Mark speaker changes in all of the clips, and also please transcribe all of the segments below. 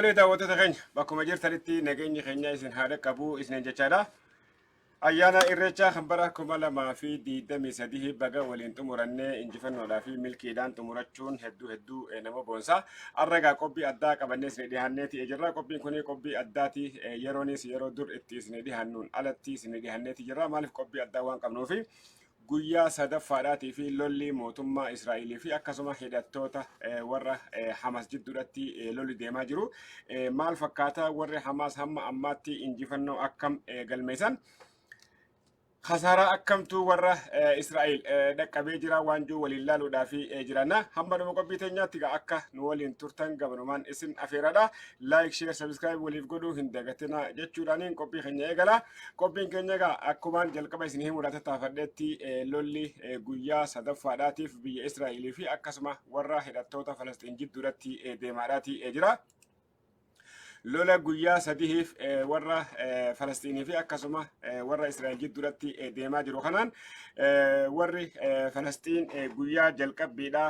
Speaker 1: Tolee daawwattoota keenya bakkuma jirtanitti nageenyi keenya isin haa dhaqqabu isiniin jechaadha. Ayyaana Irreechaa kan bara 2023 baga waliin xumurannee injifannoodhaa fi milkiidhaan xumurachuun hedduu hedduu nama boonsa. Har'a egaa qophii addaa qabannee isin dhiyaanneeti jirra. Qophiin kun qophii addaati. Yeroonis yeroo dur itti isin dhiyaannuun alatti isin dhiyaanneeti jirra. Maaliif qophii addaa waan qabnuufi guyyaa sadaffaadhaatii fi lolli mootummaa Israa'elii fi akkasuma hidhattoota warra Hamas jidduudhatti lolli deemaa jiru. Maal fakkaata warri Hamas hamma ammaatti injifannoo akkam galmeessan? Kasaaraa akkamtu warra Israa'el dhaqqabee jira waan jiru waliin laaluudhaaf jiranna. Hamma dhuma qophii teenyaatti egaa akka nu waliin turtan gabanumaan isin afeeradha. Like, share, subscribe waliif godhuu hin dagatina jechuudhaaniin qophii keenya eegala. Qophiin keenya egaa akkumaan jalqaba isin himuudhaaf tattaafadhetti lolli guyyaa sadaffaadhaatiif biyya Israa'elii fi akkasuma warra hidhattoota Falasxiin jidduudhatti deemaadhaati jira. Lola guyyaa sadihiif warra Falasxiinii fi akkasuma warra Israa'el jidduudhatti deemaa jiru kanaan warri Falasxiin guyyaa jalqabbiidha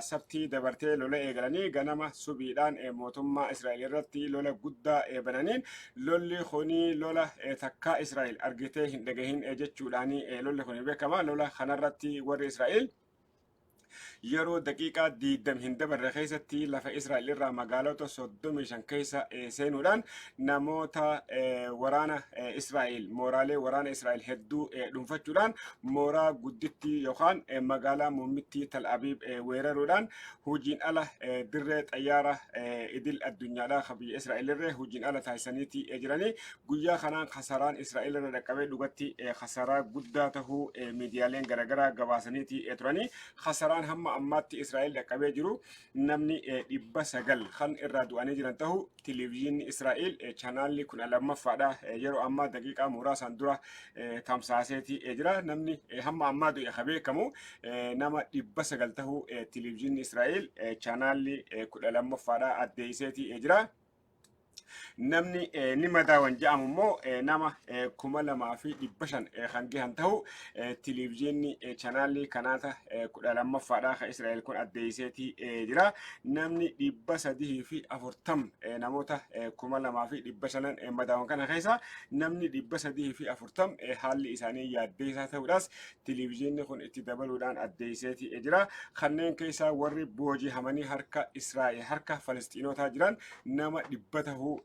Speaker 1: sabtii dabartee lola eegalanii ganama subiidhaan mootummaa Israa'el irratti lola guddaa bananiin lolli kuni lola takkaa Israa'el argitee hin dhagahin jechuudhaan lolli kuni beekama. Lola kanarratti warri Israa'el yeroo daqiiqaa 20 hin dabarre keessatti lafa Israa'el irraa magaalota 35 keessa seenuudhaan namoota waraana Israa'el mooraalee waraana Israa'el hedduu dhuunfachuudhaan mooraa guddittii yookaan magaalaa muummittii Tal Abiib weeraruudhaan hojiin ala dirree xayyaara idil addunyaadhaa kan biyya Israa'el irree hojiin ala taasisaniiti jiranii guyyaa kanaan kasaraan Israa'el irra dhaqqabee dhugatti kasaraa guddaa tahuu miidiyaaleen garaagaraa gabaasaniiti turanii kasaraan hamma ammaatti Israa'el dhaqqabee jiru namni 900 kan irraa du'anii jiran tahuu televezyiinni Israa'el chaanaalli 12ffaadha yeroo ammaa daqiiqaa muraasaan dura tamsaaseeti jira. Namni hamma ammaa du'e ka beekamu nama 900 tahuu televezyiinni Israa'el chaanaalli 12ffaadha addeesseeti jira. Namni ni madaawan jedhamu immoo nama 2500 kan gahan ta'u televezyiinni chaanaalli kanaata 12ffaadha kan Israa'el kun addeesseeti jira. Namni 340 namoota 2500 madaawan kana keessa namni 340 haalli isaanii yaaddeessaa ta'uudhaas televezyiinni kun itti dabaluudhaan addeesseeti jira. Kanneen keessaa warri booji'amanii harka Israa'el harka Falasxiinotaa jiran nama 100 tahuu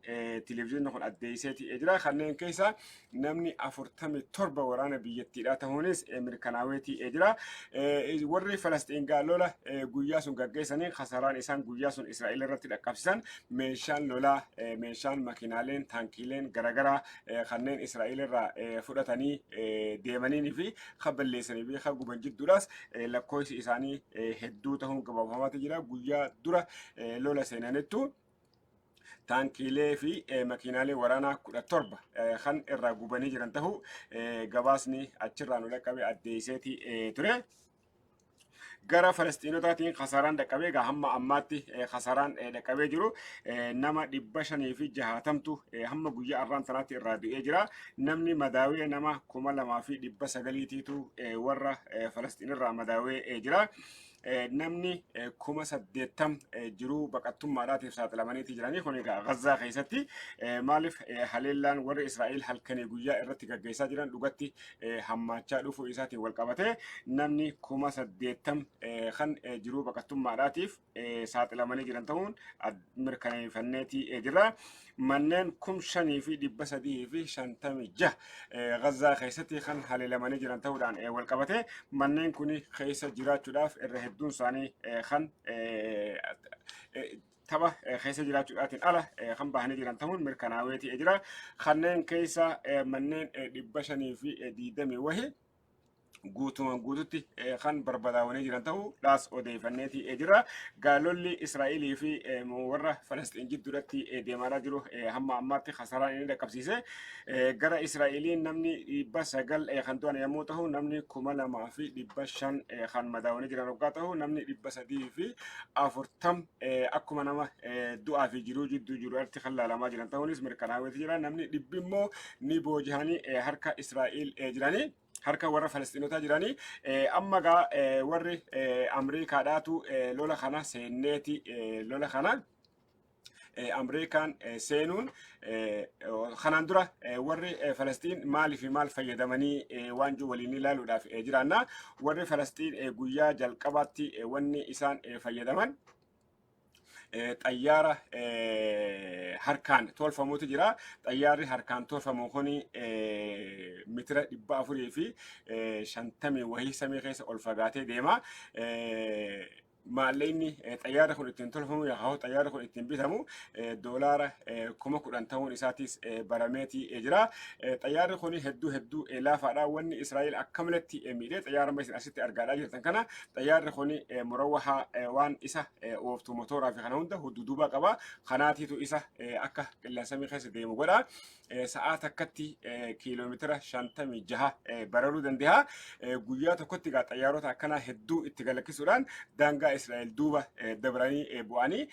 Speaker 1: televezyiinni kun addeesseeti jira. Kanneen keessaa namni 47 waraana biyyattiidhaa tahuunis mirkanaaweeti jira. Warri Falasxiin gaa lola guyyaa sun gaggeessanii kasaraan isaan guyyaa sun Israa'el irratti dhaqqabsisan meeshaan lolaa meeshaan makiinaaleen taankiileen garaagaraa kanneen Israa'el irraa fudhatanii deemaniinii fi kan balleessanii fi kan guban jidduudhaas lakkoofsi isaanii hedduu tahuun gabaafamaati jira. Guyyaa dura lola seenanittu taankiilee fi makiinaalee waraanaa 17 kan irraa gubanii jiran tahuu gabaasni achirraa nu dhaqqabe addeesseeti ture. Gara Falasxiinotaatiin kasaaraan dhaqqabee egaa hamma ammaatti kasaaraan dhaqqabee jiru nama 560tu hamma guyyaa har'aan tanaatti irraa du'ee jira. Namni madaawee nama 2900tiitu warra Falasxiin irraa madaawee jira. Namni 80,000 jiruu baqattummaadhaatiif saaxilamaniiti jiranii kun egaa Gazzaa keessatti maaliif haleellaan warri Israa'el halkanii guyyaa irratti gaggeessaa jiran dhugatti hammaachaa dhufuu isaatiin wal qabatee namni 80,000 kan jiruu baqattummaadhaatiif saaxilamanii jiran ta'uun mirkaneeffanneeti jirra. Manneen 5356 Gazzaa keessatti kan haleelamanii jiran ta'uudhaan wal qabate manneen kun keessa jiraachuudhaaf irra hedduun isaanii kan tapha keessa jiraachuudhaatiin ala kan bahanii jiran ta'uun mirkanaaweeti jira. Kanneen keessa manneen 520 wahi guutumaan guututti kan barbadaawanii jiran ta'uu dhaas odeeffanneeti jira. Gaalolli Israa'elii fi warra Falasxiin jidduudhatti deemaa jiru hamma ammaatti kasaraan inni dhaqqabsiise. Gara Israa'eliin namni 900 kan du'an yommuu ta'u namni 2500 kan madaawanii jiran waggaa ta'u namni 340 akkuma nama du'aa fi jiruu jidduu jiru irratti kan laalamaa jiran ta'uunis mirkanaaweeti jira. Namni dhibbi immoo ni boojihanii harka Israa'el jiranii. Harka warra Falasxiinotaa jiranii amma gaa warri Amriikaadhaatu lola kana seenneeti lola kana Ameerikaan seenuun kanaan dura warri Falastiin maalii fi maal fayyadamanii waan jiru waliin ilaaluudhaaf jiraanna. Warri Falastiin guyyaa jalqabaatti wanni isaan fayyadaman xayyaara harkaan tolfamutu jira. Xayyaarri harkaan tolfamu kun mitira 450 wahii samii keessa ol fagaatee deema. Maallaqni xayyaarri kun ittiin tolfamu yookaan xayyaarri kun ittiin bitamu doolaara 10,000 ta'uun isaatis barameetii jira. Xayyaarri kun hedduu hedduu laafaadha. Wanni Israa'el akka malatti miidhee xayyaara amma isin asitti argaadhaa jirtan kana, xayyaarri kun murawwaha waan isa ooftu motooraa fi kana hunda dudduuba qaba. Kanaatiitu isa akka qilleensa samii keessa deemu godha. Sa'aa takkatti kiiloomeetira 56 bararuu danda'a. Guyyaa tokkotti egaa xayyaarota akkanaa hedduu itti galakkisuudhaan daangaa Israa'el duuba dabranii bu'anii,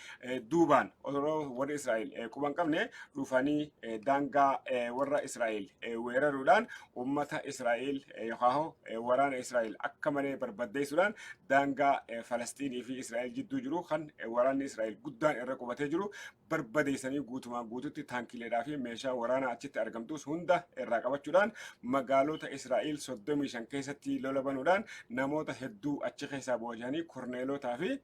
Speaker 1: duubaan osoo warri Israa'el quba hin qabne dhufanii daangaa warra Israa'el weeraruudhaan uummata Israa'el yookaan waraana Israa'el akka malee barbaddeessuudhaan daangaa Falasxiinii fi Israa'el jidduu jiru kan waraanni Israa'el guddaan irra qubatee jiru barbadeessanii, guutumaan guututti taankileedhaa fi meeshaa waraanaa achitti argamtus hunda irraa qabachuudhaan, magaalota Israa'el 35 keessatti lola banuudhaan namoota hedduu achi keessaa booji'anii, korneelotaa fi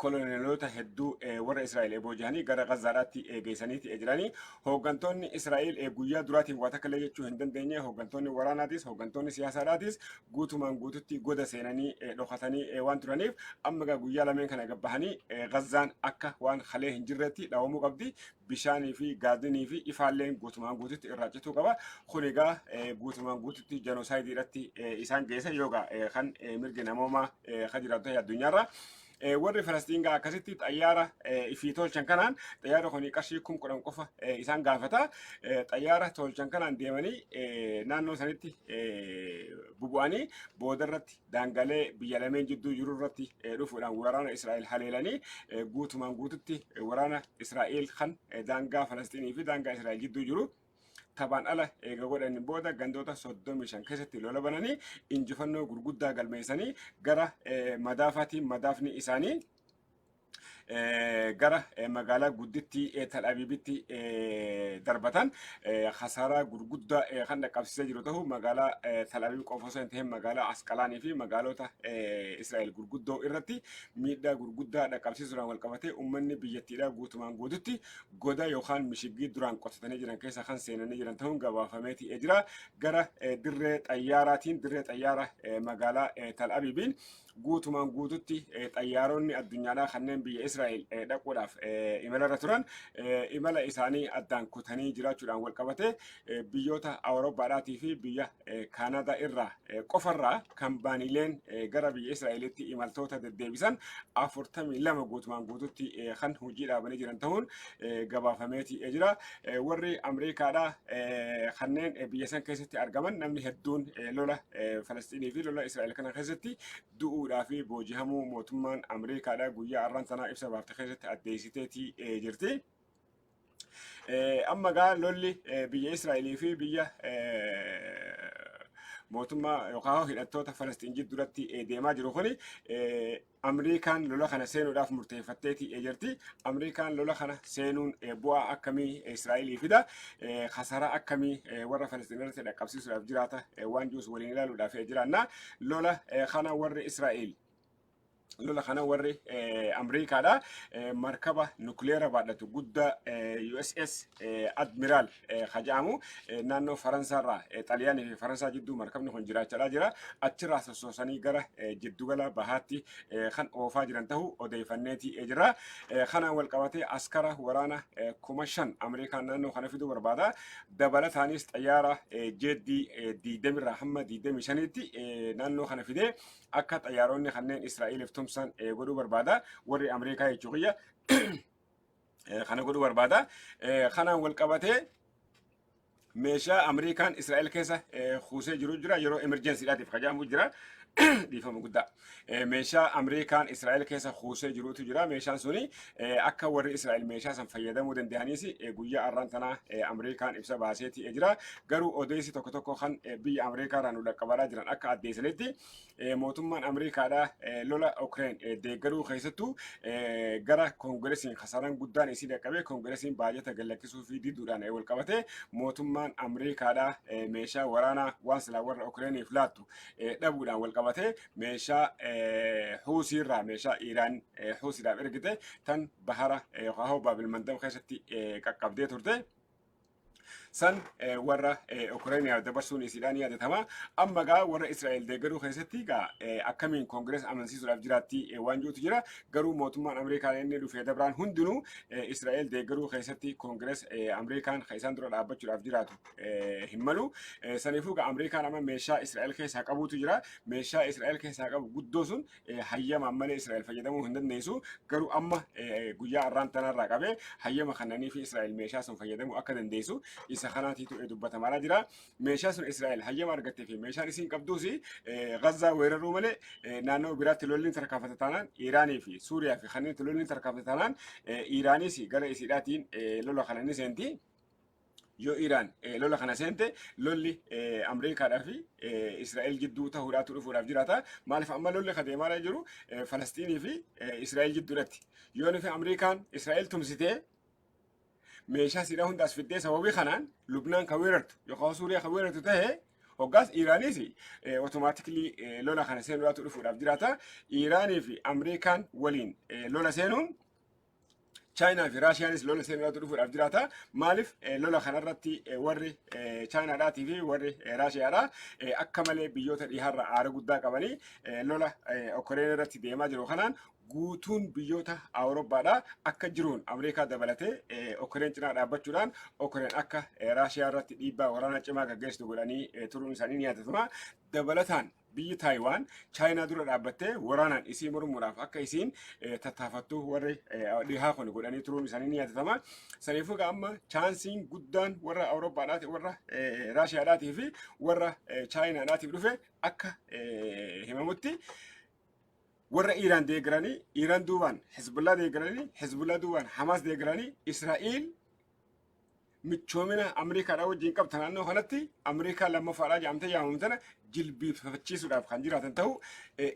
Speaker 1: koloneelota hedduu warra Israa'el booji'anii gara Gazaadhaatti geessaniiti jiranii. Hooggantoonni Israa'el guyyaa duraatiin waa takka illee jechuu hin dandeenye. Hooggantoonni waraanaatis, hooggantoonni siyaasaadhaatis guutumaan guututti goda seenanii dhokatanii waan turaniif, amma egaa guyyaa lameen kana gabbahanii Gazaan akka waan kalee hin jirretti dhawamuu qabdi. Bishaanii fi gaazinii fi ifaalleen guutumaan guututti irraa cituu qaba. Kun egaa guutumaan guututti genocide irratti isaan geessa yookaan kan mirgi namoomaa kan jiraatu ta'e addunyaarra. Warri Falastiin gaa akkasitti xayyaara ifii tolchan kanaan, xayyaara kun qarshii 10,000 qofa isaan gaafata. Xayyaara tolchan kanaan deemanii naannoo sanitti bubu'anii, boodarratti daangalee biyya lameen jidduu jiru irratti dhufuudhaan waraana Israa'el haleelanii, guutumaan guututti waraana Israa'el kan daangaa Falasxiinii fi daangaa Israa'el jidduu jiru taphaan ala eega godhanii booda, gandoota 35 keessatti lola bananii injifannoo gurguddaa galmeessanii, gara madaafaatiin madaafni isaanii gara magaalaa guddittii Tal Abiibitti darbatan kasaaraa gurguddaa kan dhaqqabsiisaa jiru ta'u, magaalaa Tal Abiib qofa osoo hin ta'in magaalaa Asqalaanii fi magaalota Israa'el gurguddoo irratti miidhaa gurguddaa dhaqqabsiisuudhaan wal qabatee, uummanni biyyattiidhaa guutumaan guututti goda yookaan mishigii duraan qotatanii jiran keessa kan seenanii jiran ta'uun gabaafameeti jira. Gara dirree xayyaaraatiin, dirree xayyaara magaalaa Tal Abiibiin guutumaan guututti xayyaaronni addunyaadhaa kanneen biyya Israa'el dhaquudhaaf imalarra turan imala isaanii addaan kutanii jiraachuudhaan wal qabate, biyyoota Awurooppaadhaatii fi biyya Kaanaadaa irraa qofarraa kaampaaniileen gara biyya Israa'elitti imaltoota deddeebisan 42 guutumaan guututti kan hojii dhaabanii jiran ta'uun gabaafameeti jira. Warri Ameerikaadhaa kanneen biyya san keessatti argaman namni hedduun lola Falasxiinii fi lola Israa'el kana keessatti du'uudhaa fi booji'amuu mootummaan Ameerikaadhaa guyyaa har'aan tanaa ibsa baafte keessatti addeessiteetii jirti. Amma gaa lolli biyya Israa'elii fi biyya mootummaa yookaan hidhattoota Falasxiin jidduutti deemaa jiru kuni, Ameerikaan lola kana seenuudhaaf murteeffatteeti jirti. Ameerikaan lola kana seenuun bu'aa akkamii Israa'elii fida? Kasaraa akkamii warra Falasxiin irratti dhaqqabsiisuudhaaf jiraata? Waan jirus waliin ilaaluudhaaf jiraanna. Lola kana warri Israa'el, lola kana warri Ameerikaadha. Markaba nukleera baadhatu guddaa USS Admiral jedhamu naannoo Faransaarraa, Xaliyaanii fi Faransaa jidduu markabni kun jiraachaa jira. Achirraa sossoosanii gara jiddugala bahaatti kan oofaa jiran ta'uu odeeffanneeti jira. Kanaan wal qabatee askara waraana 5,000 Ameerikaan naannoo kana fiduu barbaada. Dabalataanis xayyaara jeeddii 20rraa hamma 25tti naannoo kana fidee akka xayyaaronni kanneen Israa'eliif tumsan godhuu barbaada. Warri Ameerikaa jechuu kiyya kana godhuu barbaada. Kanaan wal qabatee Meeshaa Ameerikaan Israa'el keessa kuusee jiru jira, yeroo emergency-dhaatiif kajaamu jira. Dhiifama guddaa. Meeshaa Ameerikaan Israa'el keessa kuusee jirutu jira. Meeshaan suni akka warri Israa'el meeshaa san fayyadamuu danda'anis guyyaa har'aan tanaa Ameerikaan ibsa baaseeti jira. Garuu odeessi tokko tokko kan biyya Ameerikaa irraa nu dhaqqabaraa jiran akka addeessanitti, mootummaan Ameerikaadhaa lola Ukireen deeggaruu keessattuu gara koongiresiin kasaaraan guddaan isii dhaqqabe, koongiresiin baajata gallakkisuu fi diduudhaan wal qabate, mootummaan Ameerikaadhaa meeshaa waraanaa waan silaa warra Ukireeniif laattu dhabuudhaan wal qabate, meeshaa Huusiirraa, meeshaa Iiraan Huusiidhaaf ergite tan bahara yookaan Baabil Mandab keessatti qaqqabdee turte san warra Ukreeniyaaf dabarsuun isiidhaan yaadatama. Amma gaa warra Israa'el deeggaruu keessatti gaa akkamiin koongirees amansiisuudhaaf jiraatti waan jirutu jira. Garuu mootummaan Ameerikaan inni dhufee dabraan hundinuu Israa'el deeggaruu keessatti koongirees Ameerikaan kan isaan dura dhaabbachuudhaaf jiraatu hin malu. Saniifuu gaa Ameerikaan amma meeshaa Israa'el keessaa qabuutu jira. Meeshaa Israa'el keessaa qabu guddoo sun hayyamaan malee Israa'el fayyadamuu hin dandeessu. Garuu amma guyyaa har'aan tanarraa qabee hayyama kannanii fi Israa'el meeshaa sun fayyadamuu akka dandeessu isa kanaatiitu dubbatamaa jira. Meeshaa sun Israa'el hayyama argattee fi meeshaan isiin qabduus Gazzaa weeraruu malee, naannoo biraatti lolli tarkaanfata taanaan, Iraanii fi Suuriyaa fi kanneen lolli tarkaanfata taanaan, Iraanis gara isiidhaatiin lola kana ni seenti. Yoo Iraan lola kana seente, lolli Ameerikaadhaa fi Israa'el jidduu ta'uudhaatu dhufuudhaaf jiraata. Maaliif amma lolli kan deemaa jiru Falastiinii fi Israa'el jidduudhatti. Yoo nufi Ameerikaan Israa'el tumsitee meeshaa siidhaa hunda as fiddee sababii kanaan Lubnaan kan weerartu yookaan Suuriyaa kan weerartu ta'e, hoggaas Iraanis automatically lola kana seenuudhaatu dhufuudhaaf jiraata. Iraanii fi Ameerikaan waliin lola seenuun, Chaayinaa fi Raashiyaanis lola seenuudhaatu dhufuudhaaf jiraata. Maaliif lola kanarratti warri Chaayinaadhaatii fi warri Raashiyaadhaa akka malee biyyoota dhihaarra aara guddaa qabanii, lola Ukireen irratti deemaa jiru kanaan guutuun biyyoota Awurooppaadhaa akka jiruun Ameerikaa dabalatee Ukireen cinaa dhaabbachuudhaan Ukireen akka Raashiyaa irratti dhiibbaa waraanaa cimaa gaggeessitu godhanii turuun isaanii ni yaadatama. Dabalataan biyyi Taayiwaan Chaayinaa dura dhaabbattee waraanaan isii mormuudhaaf akka isiin tattaafattu warri dhihaa kun godhanii turuun isaanii ni yaadatama. Saniifuu egaa amma chance-iin guddaan warra Awurooppaadhaati, warra Raashiyaadhaatii fi warra Chaayinaadhaatiif dhufe, akka himamutti warra Iiraan deeggaranii, Iiraan duubaan Hezbollah deeggaranii, Hezbollah duubaan Hamaas deeggaranii, Israa'eel michoomina Ameerikaadhaa wajjin qabta naannoo kanatti Ameerikaa lammaffaadhaa jedhamtee yaamamtana jilbiiffachiisuudhaaf kan jiraatan ta'u,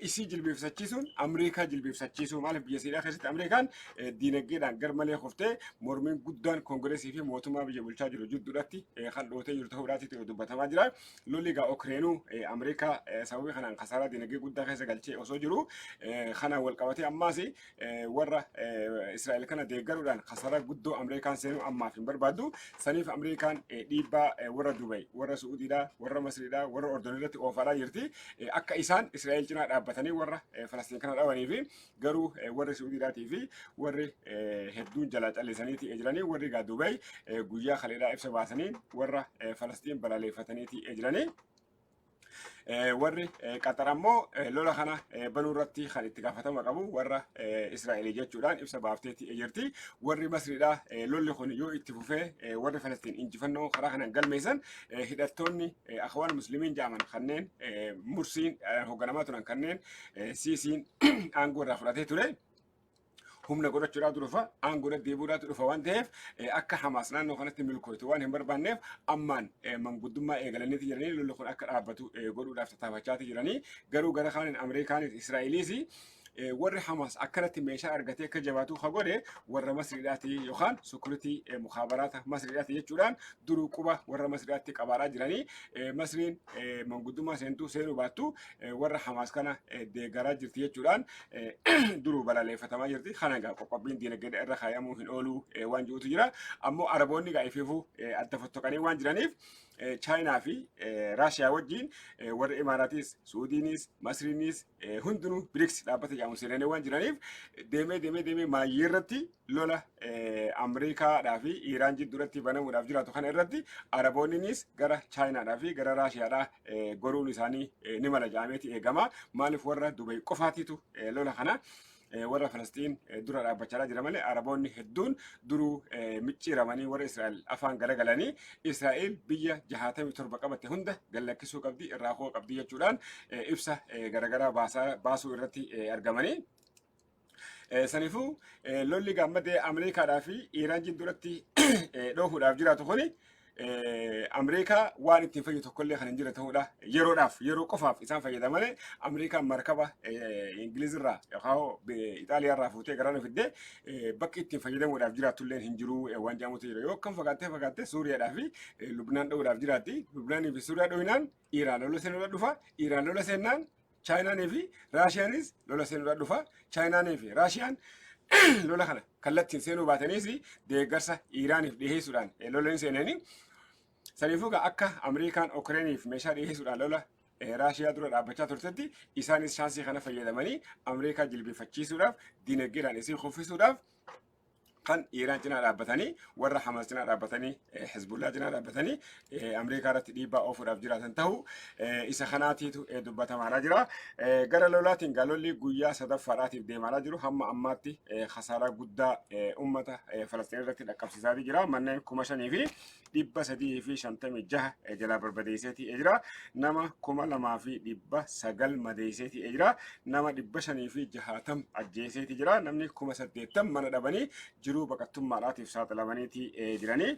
Speaker 1: isii jilbiiffachiisuun Ameerikaa jilbiiffachiisuu. Maaliif biyya siidhaa keessatti Ameerikaan diinagdeedhaan gar malee kuftee, mormiin guddaan koongireesii fi mootummaa biyya bulchaa jiru jidduudhatti kan dhootee jiru ta'uudhaati dubbatamaa jira. Lolli egaa Ukireenuu Ameerikaa sababii kanaan kasaaraa diinagdee guddaa keessa galchee osoo jiru, kanaan wal qabatee ammaas warra Israa'el kana deeggaruudhaan kasaaraa guddoo Ameerikaan seenuu ammaaf hin barbaaddu. Saniif Ameerikaan dhiibbaa warra Dubay, warra Su'uudiidhaa, warra Masriidhaa, warra Ordon irratti oofaadhaa jirti. Akka isaan Israa'el cinaa dhaabbatanii warra Falastiin kana dhawanii fi garuu warri Su'uudiidhaatii fi warri hedduun jalaa callisaniiti jiranii. Warri egaa Dubay guyyaa kaleedhaa ibsa baasanii warra Falastiin balaleeffataniiti jiranii. Warri Qaxar ammoo lola kana banuu irratti kan itti gaafatama qabu warra Israa'elii jechuudhaan ibsa baafteetti jirti. Warri Masriidhaa lolli kun yoo itti fufee warri Falastiin injifannoo karaa kanaan galmeessan, hidhattoonni Akhwaan Muslimiin jedhaman kanneen Mursiin hoogganamaa turan, kanneen Siisiin aangoo irraa fudhatee ture, humna godhachuudhaatu dhufa, aangoo deebi'uudhaatu dhufa waan ta'eef, akka Hamaas naannoo kanatti milkooytu waan hin barbaanneef, ammaan manguddummaa eegalaniiti jiranii lolli kun akka dhaabbatu godhuudhaaf tattaafachaati jiranii. Garuu gara kaaniin Ameerikaanis Israa'eliis warri Hamaas akkanatti meeshaa argatee akka jabaatu ka godhe warra Masriidhaati yookaan security mukaabaraata Masriidhaati jechuudhaan duruu quba warra Masriidhaatti qabaadhaa jiranii. Masriin manguddummaa seentuu seenuu baattu warra Hamaas kana deeggaraa jirti jechuudhaan duruu balaleeffatamaa jirti. Kana egaa qoqqobbiin diinagdee irra kaayamuu hin oolu waan jirutu jira. Ammoo Araboonni egaa ifiifuu adda fottoqanii waan jiraniif, Chaayinaa fi Raashiyaa wajjin warri Imaaraatis, Suudiinis, Masriinis hundinuu BRICS dhaabbata jedhamu seenanii waan jiraniif, deemee deemee deemee maayyii irratti lola Ameerikaadhaa fi Iiraan jidduuratti banamuudhaaf jiraatu kana irratti Araboonninis gara Chaayinaadhaa fi gara Raashiyaadhaa goruun isaanii ni mala jedhameeti eegama. Maaliif warra Dubay qofaatiitu lola kana warra Falasxiin dura dhaabbachaa jira malee Araboonni hedduun duruu micciiramanii warra Israa'el afaan garagalanii Israa'el biyya 67 qabatte hunda gallakkisuu qabdi, irraa koo qabdi jechuudhaan ibsa garagaraa baasuu irratti argamanii. Saniifuu lolli gaammadee Ameerikaadhaa fi Iiraan jidduuratti dhoohuudhaaf jiraatu kuni Ameerikaa waan ittiin fayyadu tokkollee kan hin jirre ta'uudha. Yeroodhaaf, yeroo qofaaf isaan fayyada malee Ameerikaan markaba Ingilizirraa yookaan Ixaaliyaarraa fuutee gara nu fiddee bakki ittiin fayyadamuudhaaf jiraatullee hin jiru waan jedhamutu jira. Yoo akkam fagaattee fagaattee Suuriyaadhaa fi Lubnaan dho'uudhaaf jiraatti. Lubnaanii fi Suuriyaa dho'inaan Iiraan lola seenuudhaaf dhufa. Iiraan lola seennaan Chaayinaanii fi Raashiyaanis lola seenuudhaaf dhufa. Chaayinaanii fi Raashiyaan lola kana kallattiin seenuu baataniis deeggarsa Iiraaniif dhiheessuudhaan lola hin seenanii. Saniifuu akka Ameerikaan Ukreeniif meeshaa dhiheessuudhaan lola Raashiyaa dura dhaabbachaa turtetti, isaanis chance kana fayyadamanii Ameerikaa jilbeeffachiisuudhaaf, dinagdeedhaan isii kuffisuudhaaf kan Iiraan cinaa dhaabbatanii, warra Hamas cinaa dhaabbatanii, Hezbollaa cinaa dhaabbatanii Ameerikaa irratti dhiibbaa oofuudhaaf jiraatan ta'uu isa kanaatiitu dubbatamaadhaa jira. Gara lolaatiin gaalolli guyyaa sadaffaadhaatiif deemaadhaa jiru hamma ammaatti kasaaraa guddaa uummata Falastiin irratti dhaqqabsiisaa jira. Manneen 5356 jalaa barbadeesseetii jira. Nama 2900 madeesseetii jira. Nama 560 ajjeeseetii jira. Namni 80,000 mana dhabanii jiruu baqattummaadhaatiif saaxilamaniitii jiranii.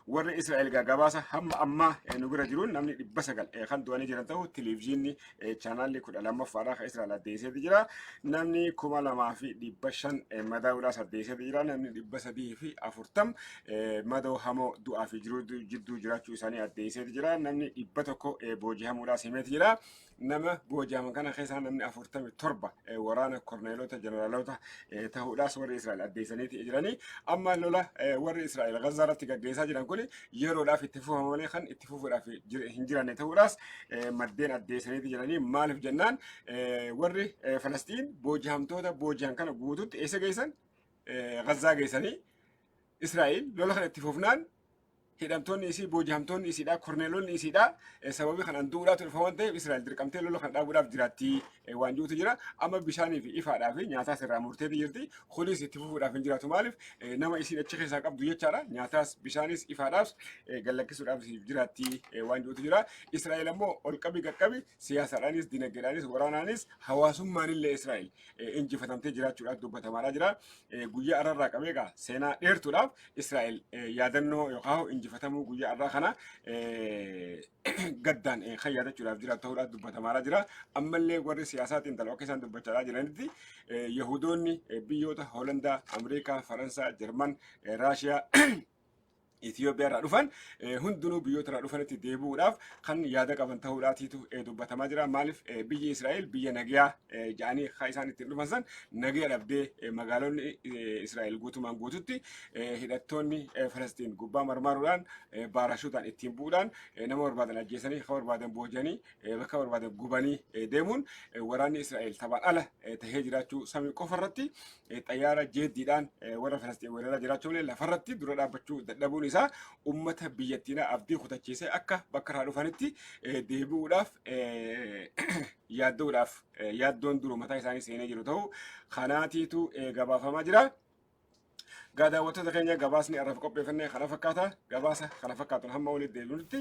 Speaker 1: Warri Israa'el gabaasa hamma ammaa nu bira jiruun namni 900 kan du'anii jiran ta'u televezyiinni chaanaalli 12ffaadhaa kan Israa'el addeesseeti jira. Namni 2500 madaa'uudhaas addeesseeti jira. Namni 340 madoo hamoo du'aa fi jiruu jidduu jiraachuu isaanii addeesseeti jira. Namni 100 booji'amuudhaas himeeti jira. Nama booji'aman kana keessaa namni 47 waraana korneelota, jeneraalota ta'uudhaas warri Israa'el addeessaniiti jiranii. Amma lola warri Israa'el Gazaa irratti gaggeessaa jiran kun yeroodhaaf itti fufama malee kan itti fufuudhaaf hin jiranne ta'uudhaas maddeen addeessaniiti jiranii. Maaliif jennaan, warri Falastiin booji'amtoota booji'an kana guututti eessa geessan? Gazaa geessanii. Israa'el lola kana itti fufnaan hidhamtoonni isii, booji'amtoonni isiidha, korneelonni isiidha sababii kanaan du'uudhaatu dhufa waan ta'eef, Israa'el dirqamtee lola kana dhaabuudhaaf jiraatti waan jirutu jira. Amma bishaanii fi ifaadhaa fi nyaataas irraa murteeti jirti. Kunis itti fufuudhaaf hin jiraatu. Maaliif? Nama isiin achi keessaa qabdu jechaadha. Nyaataas, bishaanis, ifaadhaas gallakkisuudhaaf jiraatti waan jirutu jira. Israa'el ammoo ol qabi qaqqabi, siyaasaadhaanis, dinagdeedhaanis, waraanaanis, hawaasummaanillee Israa'el injifatamtee jiraachuudhaaf dubbatamaadhaa jira. Guyyaa ararraa qabee egaa seenaa dheertuudhaaf Israa'el yaadannoo yookaan injifatamuu guyyaa arraa kana gaddaan kan yaadachuudhaaf jiraatu ta'uudhaaf dubbatamaadhaa jira. Ammallee warri siyaasaatiin taloo akka isaan dubbachaa jiranitti Yahudoonni biyyoota Holandaa, Ameerikaa, Faransaa, Jarman, Raashiyaa, Itoophiyaa irraa dhufan hundinuu biyyoota irraa dhufanitti deebi'uudhaaf kan yaada qaban ta'uudhaatiitu dubbatamaa jira. Maaliif? Biyyi Israa'el biyya nagayaa jedhanii kan isaan ittiin dhufan san nagaya dhabdee, magaalonni Israa'el guutumaan guututti hidhattoonni Falastiin gubbaa marmaaruudhaan, baarashuutaan ittiin bu'uudhaan, nama barbaadan ajjeesanii, kan barbaadan booji'anii, bakka barbaadan gubanii deemuun, waraanni Israa'el taphaan ala tahee jiraachuu, samii qofa irratti xayyaara jeettiidhaan warra Falastiin weeraraa jiraachuu malee lafarratti dura dhaabbachuu dadhabuun isaa uummata biyyattiidhaa abdii kutachiisee akka bakka irraa dhufanitti deebi'uudhaaf yaaddoodhaaf yaaddoon duru mataa isaanii seenee jiru ta'uu kanaatiitu gabaafamaa jira. Gaa daawwattoota keenya, gabaasni har'aaf qopheeffannee kana fakkaata. Gabaasa kana fakkaatuun hamma walitti deebinutti.